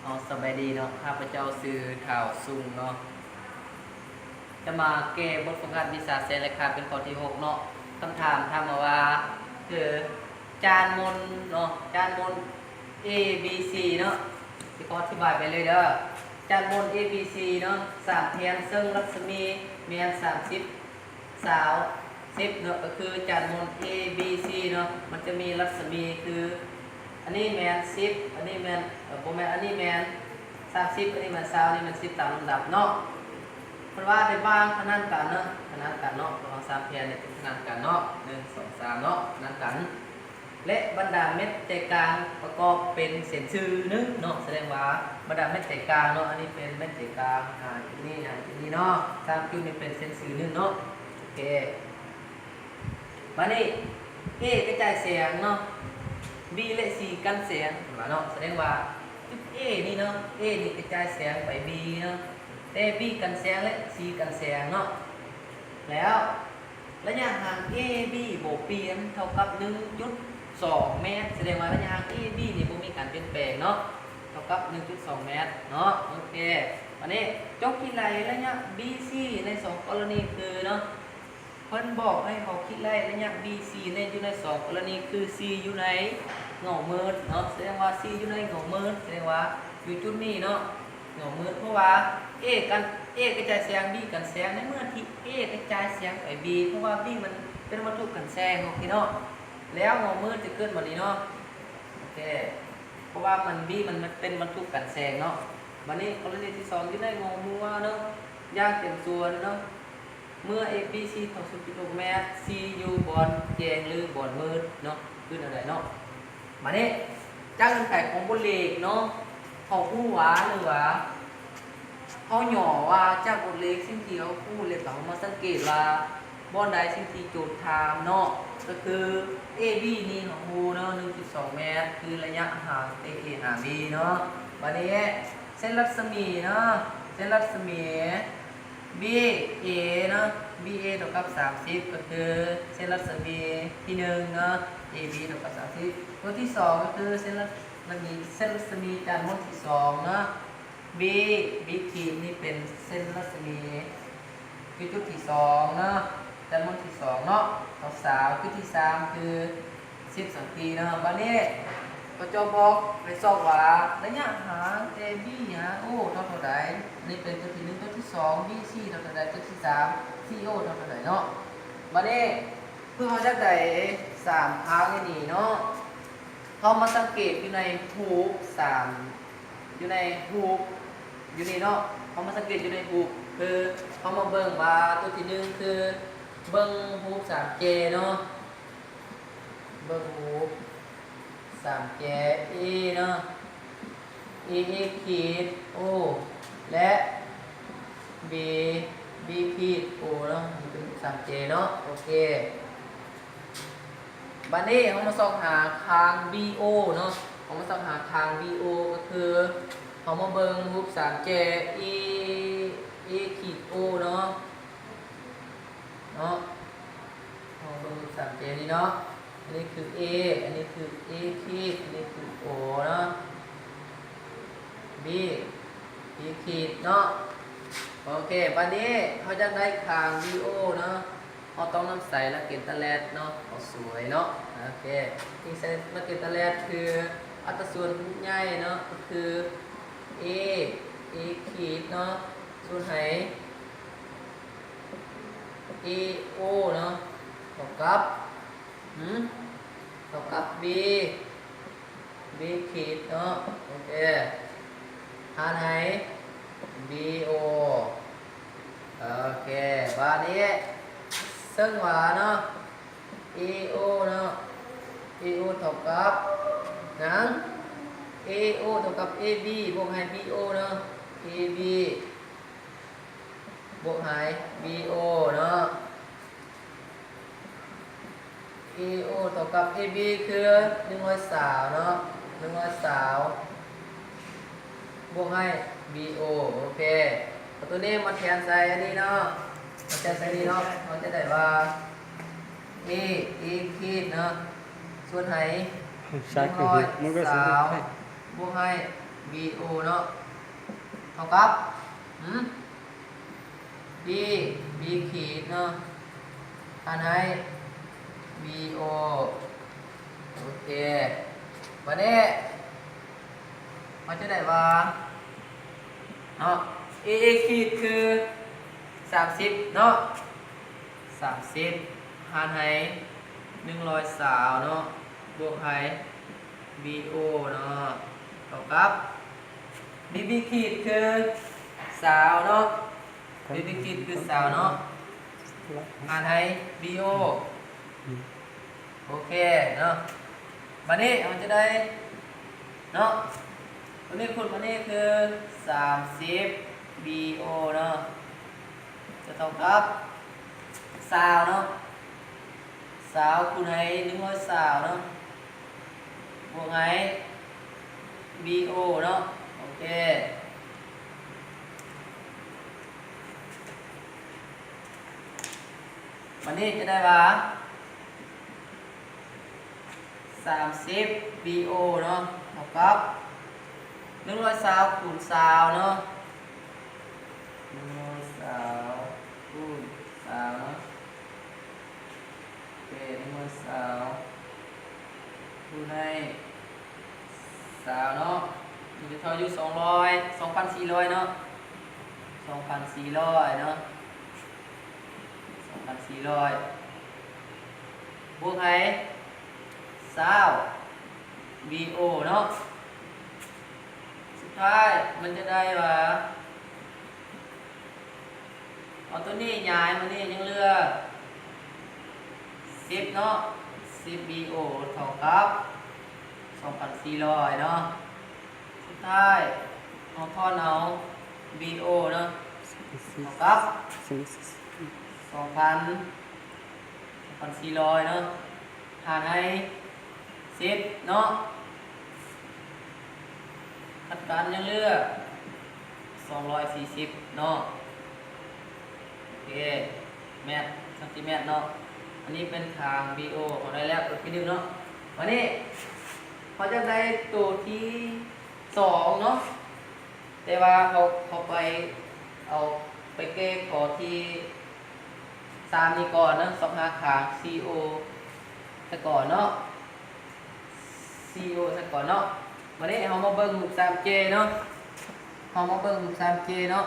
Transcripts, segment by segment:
ເນາະ ສະບາຍດີເນາະ ຂ້າພະເຈົ້າຊື່ທ້າວຊຸງເນາະ ຈະມາແກ້ບົດຝຶກຫັດວິຊາເສດເລຂາເປັນຂໍ້ທີຫົກເນາະ. ຄຳຖາມຖາມມາວ່າ ຄືຈານມົນເນາະ ຈານມົນ A B C ເນາະ ຊິຂໍອະທິບາຍໄປເລີຍເດີ. ຈານມົນ A B C ເນາະ ສາມແຜ່ນ ເຊິ່ງລັດສະໝີແມ່ນສາມສິບ ຊາວ ສິບເນາະ ກໍຄືຈານມົນ A B C ເນາະ ມັນຈະມີລັດສະໝີຄື ອັນນີ້ແມ່ນສິບ ອັນນີ້ແມ່ນ ເອີ ບໍ່ແມ່ນ ອັນນີ້ແມ່ນສາມສິບ ອັນນີ້ແມ່ນຊາວ ອັນນີ້ແມ່ນສິບ ຕາມລຳດັບເນາະ. ເພິ່ນວ່າໄດ້ບາງຂະໜານກັນເນາະ ຂະໜານກັນເນາະ ລະຫວ່າງສາມແຜ່ນນີ້ເປັນຂະໜານກັນເນາະ ໜຶ່ງ ສອງ ສາມເນາະ ຂະໜານກັນ ແລະ ບັນດາເມັດໃຈກາງປະກອບເປັນເສັ້ນຊື່ໜຶ່ງເນາະ ສະແດງວ່າບັນດາເມັດໃຈກາງເນາະ ອັນນີ້ເປັນເມັດໃຈກາງ ຫາຈຸດນີ້ ຫາຈຸດນີ້ເນາະ ສາມຈຸດນີ້ເປັນເສັ້ນຊື່ໜຶ່ງເນາະ. ໂອເຄ ບາດນີ້ A ກະຈາຍແສງເນາະ B ແລະ C ກັນແສງ ວ່າເນາະ ສະແດງວ່າຈຸດ A ນີ້ເນາະ A ນີ້ກະຈາຍແສງໄປ B ເນາະ ແຕ່ B ກັນແສງ ແລະ C ກັນແສງເນາະ ແລ້ວ ໄລຍະຫ່າງ AB ບໍ່ປ່ຽນ ເທົ່າກັບໜຶ່ງຈຸດສອງແມັດ ສະແດງວ່າໄລຍະຫ່າງ AB ນີ້ບໍ່ມີການປ່ຽນແປງເນາະ ເທົ່າກັບໜຶ່ງຈຸດສອງແມັດເນາະ. ໂອເຄ ບາດນີ້ ຈົ່ງຄິດໄລ່ໄລຍະ BC ໃນສອງກໍລະນີຄືເນາະ ເພິ່ນບອກໃຫ້ເຮົາຄິດໄລ່ໄລຍະ BC ໃນ ຢູ່ໃນສອງກໍລະນີຄື C ຢູ່ໃນເງົາມືດເນາະ ສະແດງວ່າ C ຢູ່ໃນເງົາມືດ ສະແດງວ່າຢູ່ຈຸດນີ້ເນາະ ເງົາມືດ ເພາະວ່າ A ກັນ A ກະຈາຍແສງ B ກັນແສງ ໃນເມື່ອທີ່ A ກະຈາຍແສງໄປ B ເພາະວ່າ B ມັນເປັນວັດຖຸກັນແສງ ໂອເຄເນາະ ແລ້ວເງົາມືດຈະເກີດແບບນີ້ເນາະ ໂອເຄ ເພາະວ່າມັນ B ມັນເປັນວັດຖຸກັນແສງເນາະ. ບາດນີ້ກໍລະນີທີສອງ ຢູ່ໃນເງົາມົວເນາະ ຢ່າງເຕັມສ່ວນເນາະ ເມື່ອ ABC ເທົ່າສູນຈຸດຫົກແມັດ C ຢູ່ບ່ອນແຈ້ງ ຫຼື ບ່ອນມືດເນາະ ຄືແນວໃດເນາະ. ບາດນີ້ ຈາກເງື່ອນໄຂຂອງບົດເລກເນາະ ເຮົາຮູ້ວ່າ ຫຼືວ່າ ເຮົາຍໍວ່າຈາກບົດເລກ ສິ່ງທີ່ເຮົາຮູ້ ແລ້ວກໍເຮົາມາສັງເກດວ່າບ່ອນໃດສິ່ງທີ່ໂຈດຖາມເນາະ ກໍຄື AB ນີ້ເຮົາຮູ້ເນາະ ໜຶ່ງຈຸດສອງແມັດ ຄືໄລຍະຫ່າງແຕ່ A ຫາ B ເນາະ. ບາດນີ້ ເສັ້ນລັດສະໝີເນາະ ເສັ້ນລັດສະໝີ BA ເນາະ BA ເທົ່າກັບສາມສິບ ກໍຄືເສັ້ນລັດສະໝີທີໜຶ່ງເນາະ AB ເທົ່າກັບສາມສິບ. ຕົວທີສອງ ກໍຄືເສັ້ນລັດສະໝີ ເສັ້ນລັດສະໝີຈານມົນທີສອງເນາະ B B ຂີດນີ້ເປັນເສັ້ນລັດສະໝີຢູ່ຈຸດທີສອງເນາະ ຈານມົນທີສອງເນາະ ເທົ່າຊາວ. ຈຸດທີສາມ ຄື ສິບສັງຕີເນາະ. ບາດນີ້ ເຂົາເຈົ້າບອກໃຫ້ຊອກວ່າໄລຍະຫ່າງແຕ່ B ຫາ O ເທົ່າເທົ່າໃດ ອັນນີ້ເປັນຕົວທີໜຶ່ງ. ຕົວທີສອງ BC ເທົ່າເທົ່າໃດ ຕົວທີສາມ CO ເທົ່າເທົ່າໃດເນາະ. ບາດນີ້ ເພື່ອເຮົາຢາກໄດ້ສາມທາງໃນນີ້ເນາະ ເຮົາມາສັງເກດຢູ່ໃນຮູບສາມ ຢູ່ໃນຮູບຢູ່ນີ້ເນາະ ເຮົາມາສັງເກດຢູ່ໃນຮູບ ຄືເຮົາມາເບິ່ງວ່າຕົວທີໜຶ່ງ ຄືເບິ່ງຮູບສາມແຈເນາະ ເບິ່ງຮູບສາມແຈ A ເນາະ A A ຂີດ O ແລະ B B ຂີດ O ເນາະ ມັນເປັນສາມແຈເນາະ. ໂອເຄ ບາດນີ້ເຮົາມາຊອກຫາທາງ BO ເນາະ ເຮົາມາຊອກຫາທາງ BO ກໍຄືເຮົາມາເບິ່ງຮູບສາມແຈ A A ຂີດ O ເນາະ ເນາະ ເຮົາເບິ່ງຮູບສາມແຈນີ້ເນາະ ອັນນີ້ຄື A ອັນນີ້ຄື A ຂີດ ອັນນີ້ຄື O ເນາະ B B ຂີດເນາະ. ໂອເຄ ບາດນີ້ເຮົາຢາກໄດ້ທາງ BO ເນາະ ເຮົາຕ້ອງນຳໃຊ້ຫຼັກເກນຕາແລດເນາະ ເອົາສວຍເນາະ. ໂອເຄ ທີ່ໃຊ້ຫຼັກເກນຕາແລດຄືອັດຕາສ່ວນຮູບໃຫຍ່ເນາະ ກໍຄື A A ຂີດເນາະ ສ່ວນໃຫ້ A O ເນາະ ເທົ່າກັບ ຫື ເທົ່າກັບ B B ຂີດເນາະ ໂອເຄ ຫານໃຫ້ B O ໂອເຄ ບາດນີ້ ເຊິ່ງວ່າເນາະ A O ເນາະ A O ເທົ່າກັບຫຍັງ A O ເທົ່າກັບ A B ບວກໃຫ້ B O ເນາະ A B ບວກໃຫ້ B O ເນາະ A O ເທົ່າກັບ A B ຄືໜຶ່ງຮ້ອຍຊາວເນາະ ໜຶ່ງຮ້ອຍຊາວ ບວກໃຫ້ B O ໂອເຄ ເອົາຕົວນີ້ມາແທນໃສ່ອັນນີ້ເນາະ ມາແທນໃສ່ນີ້ເນາະ ເຮົາຈະໄດ້ວ່າ A A ຂີດເນາະ ສ່ວນໃຫ້ ໜຶ່ງຮ້ອຍຊາວ ບວກໃຫ້ B O ເນາະ ເທົ່າກັບ ຫືມ B B ຂີດເນາະ ຫານໃຫ້ B O ໂອເຄ ບາດນີ້ເຮົາຈະໄດ້ວ່າເນາະ A A ຂີດຄືສາມສິບເນາະ ສາມສິບ ຫານໃຫ້ໜຶ່ງຮ້ອຍຊາວເນາະ ບວກໃຫ້ B O ເນາະ ເທົ່າກັບ B B ຂີດຄືຊາວເນາະ B B ຂີດຄືຊາວເນາະ ຫານໃຫ້ B O ໂອເຄເນາະ ບາດນີ້ເຮົາຈະໄດ້ເນາະ ຕົວນີ້ຄູນມານີ້ຄືສາມສິບ B O ເນາະ ຈະເທົ່າກັບຊາວເນາະ ຊາວຄູນໃຫ້ໜຶ່ງຮ້ອຍຊາວເນາະ ບວກໃຫ້ B O ເນາະ ໂອເຄ ບາດນີ້ຈະໄດ້ວ່າ ສາມສິບ B O ເນາະ ເທົ່າກັບໜຶ່ງຮ້ອຍຊາວຄູນຊາວເນາະ ໜຶ່ງຮ້ອຍຊາວຄູນຊາວເນາະ ໂອເຄ ໜຶ່ງຮ້ອຍຊາວຄູນໃຫ້ຊາວເນາະ ມັນຈະເທົ່າຢູ່ສອງຮ້ອຍ ສອງພັນສີ່ຮ້ອຍເນາະ ສອງພັນສີ່ຮ້ອຍເນາະ ສອງພັນສີ່ຮ້ອຍ ບວກໃຫ້ຊາວ B O ເນາະ ສຸດທ້າຍມັນຈະໄດ້ວ່າ ເອົາຕົວນີ້ຍ້າຍມານີ້ຍັງເຫຼືອສິບເນາະ ສິບ B O ເທົ່າກັບສອງພັນສີ່ຮ້ອຍເນາະ ສຸດທ້າຍເຮົາຖອນເອົາ B O ເນາະ ເທົ່າກັບສອງພັນ ສອງພັນສີ່ຮ້ອຍເນາະ ຫານໃຫ້ສິບເນາະ ຄັດການຍັງເຫຼືອສອງຮ້ອຍສີ່ສິບເນາະ ໂອເຄ ແມັດ ສັງຊິແມັດເນາະ ອັນນີ້ເປັນທາງ B O ເຮົາໄດ້ແລ້ວອີກທີໜຶ່ງເນາະ ບາດນີ້ເຮົາຢາກໄດ້ໂຕທີສອງເນາະ ແຕ່ວ່າເຮົາ ເຮົາໄປເອົາ ໄປແກ້ຂໍ້ທີສາມນີ້ກ່ອນເນາະ ຊອກຫາຂ້າງ C O ຊະກ່ອນເນາະ C O ຊະກ່ອນເນາະ ບາດນີ້ເຮົາມາເບິ່ງຮູບສາມເຈເນາະ ເຮົາມາເບິ່ງຮູບສາມເຈເນາະ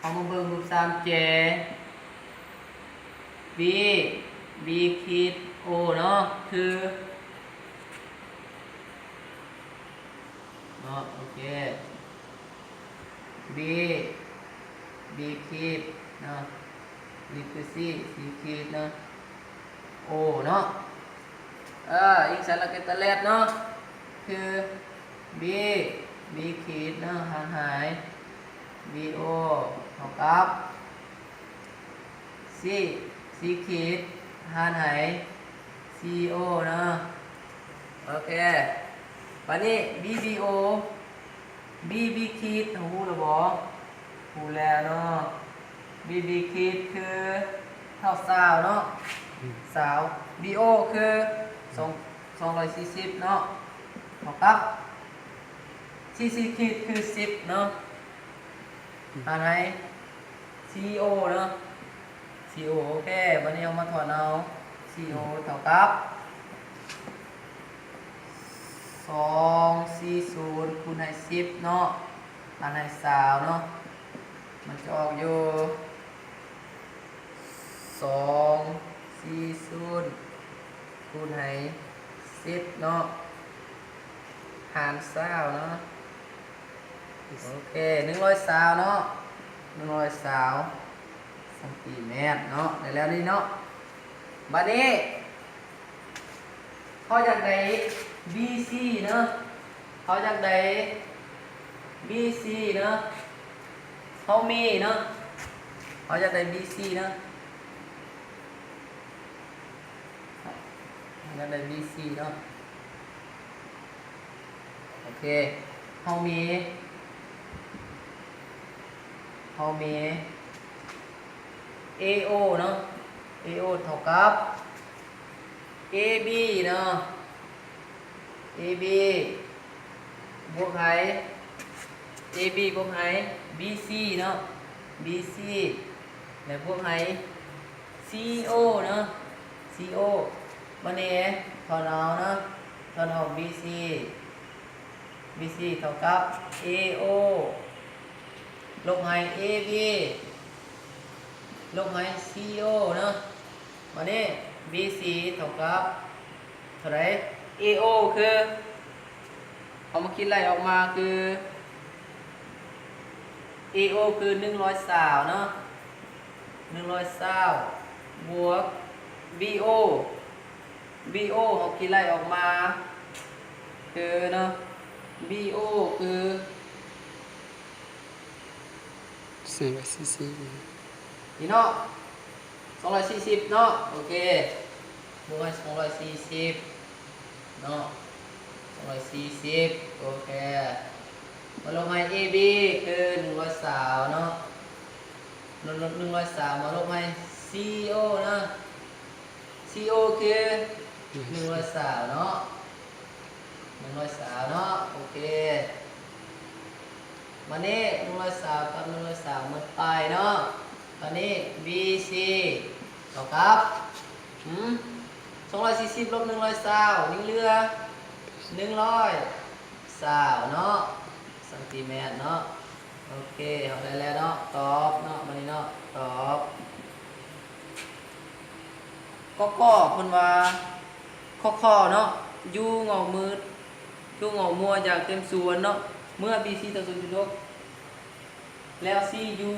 ເຮົາມາເບິ່ງຮູບສາມເຈ B B ຂີດ O ເນາະ ຄື ເນາະ ໂອເຄ B B ຂີດເນາະ ນີ້ຄື C C ຂີດເນາະ O ເນາະ ເອີ ອີງໃສ່ຫຼັກເຄຕາແລັດເນາະ ຄື B B ຂີດເນາະ ຫານໃຫ້ B O ເທົ່າກັບ C C ຂີດ ຫານໃຫ້ C O ເນາະ ໂອເຄ ບາດນີ້ B B O B B ຂີດ ເຮົາຮູ້ແລ້ວບໍ່? ຮູ້ແລ້ວເນາະ B B ຂີດຄືເທົ່າຊາວເນາະ ຊາວ B O ຄືສອງ ສອງຮ້ອຍສີ່ສິບເນາະ ເທົ່າກັບ C C ຂີດຄືສິບເນາະ ຫານໃຫ້ C O ເນາະ C O ໂອເຄ ບາດນີ້ເຮົາມາຖອນເອົາ C O ເທົ່າກັບສອງສີ່ສູນຄູນໃຫ້ສິບເນາະ ຫານໃຫ້ຊາວເນາະ ມັນຈະອອກຢູ່ສອງສີ່ສູນຄູນໃຫ້ສິບເນາະ ຫານຊາວເນາະ ໂອເຄ ໜຶ່ງຮ້ອຍຊາວເນາະ ໜຶ່ງຮ້ອຍຊາວຊັງຕີແມັດເນາະ ໄດ້ແລ້ວນີ້ເນາະ ບາດນີ້ເຮົາຢາກໄດ້ B C ເນາະ ເຮົາຢາກໄດ້ B C ເນາະ ເຮົາມີເນາະ ເຮົາຢາກໄດ້ B C ເນາະ ເຮົາຢາກໄດ້ B C ເນາະ ໂອເຄ ເຮົາມີ ເຮົາມີ A O ເນາະ A O ເທົ່າກັບ A B ເນາະ AB ບວກໃຫ້ AB ບວກໃຫ້ BC ເນາະ BC ແລ້ວບວກໃຫ້ CO ເນາະ CO ບາດນີ້ຖອນອອກເນາະ ຖອນອອກ BC BC ເທົ່າກັບ AO ລົບໃຫ້ AB ລົບໃຫ້ CO ເນາະ ບາດນີ້ BC ເທົ່າກັບເທົ່າໃດ? AO ຄື ເຮົາມາຄິດໄລ່ອອກມາຄື AO ຄືໜຶ່ງຮ້ອຍຊາວເນາະ ໜຶ່ງຮ້ອຍຊາວ ບວກ BO BO ເຮົາຄິດໄລ່ອອກມາຄືເນາະ BO ຄື ສອງຮ້ອຍສີ່ສິບ ນີ້ເນາະ ສອງຮ້ອຍສີ່ສິບເນາະ ໂອເຄ ບວກໃຫ້ສອງຮ້ອຍສີ່ສິບເນາະ ສອງຮ້ອຍສີ່ສິບ ໂອເຄ ມາລົບໃຫ້ AB ຄືໜຶ່ງຮ້ອຍຊາວເນາະ ໜຶ່ງຮ້ອຍຊາວ ມາລົບໃຫ້ CO ເນາະ CO ຄືໜຶ່ງຮ້ອຍຊາວເນາະ ໜຶ່ງຮ້ອຍຊາວເນາະ ໂອເຄ ບາດນີ້ໜຶ່ງຮ້ອຍຊາວກັບໜຶ່ງຮ້ອຍຊາວໝົດໄປເນາະ ບາດນີ້ BC ເທົ່າກັບ ອືມ ສອງຮ້ອຍສີ່ສິບລົບໜຶ່ງຮ້ອຍຊາວ ຍັງເຫຼືອໜຶ່ງຮ້ອຍຊາວເນາະ ຊັງຕີແມັດເນາະ ໂອເຄ ເຮົາໄດ້ແລ້ວເນາະ ຕອບເນາະ ບາດນີ້ເນາະ ຕອບ ກໍກໍເພິ່ນວ່າ ຂໍ້ ຂໍ້ເນາະ ຢູ່ເຫງົ້າມືດ ຢູ່ເຫງົ້າມົວຢ່າງເຕັມສ່ວນເນາະ ເມື່ອ BC ເທົ່າ ສູນຈຸດຫົກ ແລ້ວ C ຢູ່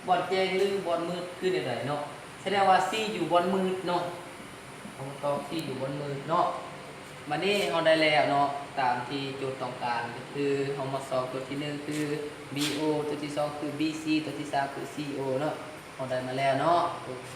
ບ່ອນແຈ້ງ ຫຼື ບ່ອນມືດ ຄືແນວໃດເນາະ ສະແດງວ່າ C ຢູ່ບ່ອນມືດເນາະ ຄຳຕອບ C ຢູ່ບ່ອນມືດເນາະ ບາດນີ້ເຮົາໄດ້ແລ້ວເນາະ ຕາມທີ່ໂຈດຕ້ອງການ ກໍຄືເຮົາມາຊອກຕົວທີໜຶ່ງຄື BO ຕົວທີສອງຄື BC ຕົວທີສາມຄື CO ເນາະ ເຮົາໄດ້ມາແລ້ວເນາະ ໂອເຄ.